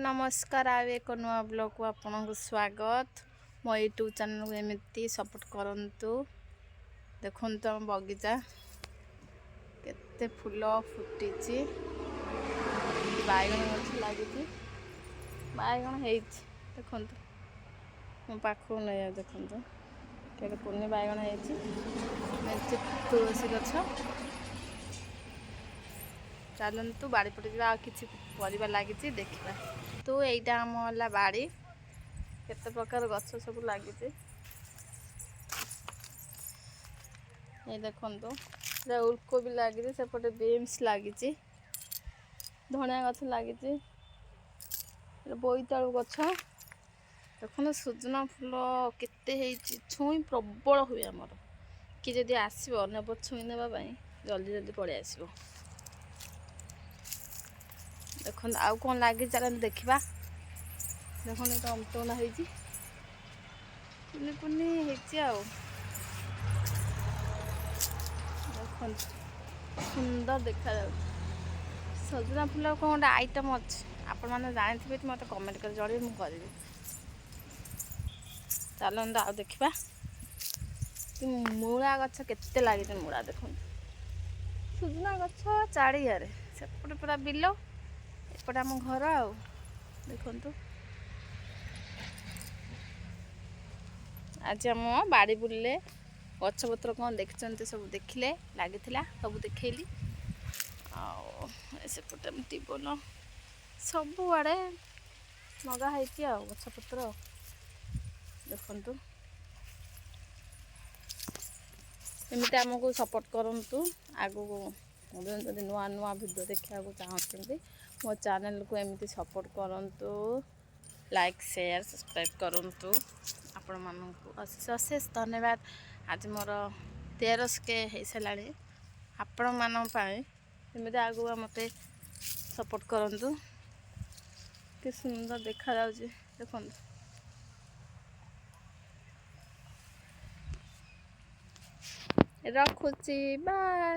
ନମସ୍କାର, ଆଉ ଏକ ନୂଆ ବ୍ଲଗ୍କୁ ଆପଣଙ୍କୁ ସ୍ୱାଗତ। ମୋ ୟୁଟ୍ୟୁବ୍ ଚ୍ୟାନେଲ୍କୁ ଏମିତି ସପୋର୍ଟ କରନ୍ତୁ। ଦେଖନ୍ତୁ, ଆମ ବଗିଚା କେତେ ଫୁଲ ଫୁଟିଛି। ବାଇଗଣ ଗଛ ଲାଗିଛି, ବାଇଗଣ ହେଇଛି। ଦେଖନ୍ତୁ, ମୋ ପାଖକୁ ନେଇ ଦେଖନ୍ତୁ କେତେ କୁନି ବାଇଗଣ ହେଇଛି। ମେଞ୍ଚେ ତୁଳସୀ ଗଛ। ଚାଲନ୍ତୁ, ବାଡ଼ି ପଟେ ଯିବା, ଆଉ କିଛି ପରିବା ଲାଗିଛି, ଦେଖିବା। ତ ଏଇଟା ଆମ ହେଲା ବାଡ଼ି। କେତେ ପ୍ରକାର ଗଛ ସବୁ ଲାଗିଛି। ଏଇ ଦେଖନ୍ତୁ, ଉଲକୋବି ଲାଗିଛି, ସେପଟେ ବିନ୍ସ ଲାଗିଛି, ଧଣିଆ ଗଛ ଲାଗିଛି, ବୋଇତାଳୁ ଗଛ। ଦେଖନ୍ତୁ, ସୁଜନା ଫୁଲ କେତେ ହେଇଛି। ଛୁଇଁ ପ୍ରବଳ ହୁଏ ଆମର। କି ଯଦି ଆସିବ ନେବ ଛୁଇଁ ନେବା ପାଇଁ, ଜଲ୍ଦି ଜଲ୍ଦି ପଳେଇ ଆସିବ। ଦେଖନ୍ତୁ, ଆଉ କ'ଣ ଲାଗିଛି, ଚାଲନ୍ତୁ ଦେଖିବା। ଦେଖନ୍ତୁ, ଏଇଟା ଅମୃତଭଣ୍ଡା ହେଇଛି, କୁନି କୁନି ହେଇଛି। ଆଉ ଦେଖନ୍ତୁ, ସୁନ୍ଦର ଦେଖାଯାଉଛି ସଜନା ଫୁଲ। କ'ଣ ଗୋଟେ ଆଇଟମ୍ ଅଛି, ଆପଣମାନେ ଜାଣିଥିବେ ମୋତେ କମେଣ୍ଟ କରି ଜଣାଇବେ, ମୁଁ କରିବି। ଚାଲନ୍ତୁ, ଆଉ ଦେଖିବା। ମୂଳା ଗଛ କେତେ ଲାଗିଛି, ମୂଳା ଦେଖନ୍ତୁ। ସୁଜନା ଗଛ ଚାରିଆଡ଼େ। ସେପଟେ ପୁରା ବିଲ, ଏପଟେ ଆମ ଘର। ଆଉ ଦେଖନ୍ତୁ, ଆଜି ଆମ ବାଡ଼ି ବୁଲିଲେ, ଗଛପତ୍ର କ'ଣ ଦେଖିଛନ୍ତି ସବୁ ଦେଖିଲେ, ଲାଗିଥିଲା ସବୁ ଦେଖେଇଲି। ଆଉ ସେପଟେ ଟ୍ୟୁବୱେଲ୍, ସବୁଆଡ଼େ ଲଗା ହେଇଛି ଆଉ ଗଛପତ୍ର ଦେଖନ୍ତୁ। ଏମିତି ଆମକୁ ସପୋର୍ଟ କରନ୍ତୁ। ଆଗକୁ ଯଦି ନୂଆ ନୂଆ ଭିଡ଼ିଓ ଦେଖିବାକୁ ଚାହୁଁଛନ୍ତି, ମୋ ଚ୍ୟାନେଲକୁ ଏମିତି ସପୋର୍ଟ କରନ୍ତୁ, ଲାଇକ୍, ସେୟାର, ସବସ୍କ୍ରାଇବ୍ କରନ୍ତୁ। ଆପଣମାନଙ୍କୁ ଅଶେଷ ଅଶେଷ ଧନ୍ୟବାଦ। ଆଜି ମୋର 13 କେ ହେଇସାରିଲାଣି ଆପଣମାନଙ୍କ ପାଇଁ। ଏମିତି ଆଗକୁ ମୋତେ ସପୋର୍ଟ କରନ୍ତୁ। କି ସୁନ୍ଦର ଦେଖାଯାଉଛି ଦେଖନ୍ତୁ। ରଖୁଛି, ବାଏ।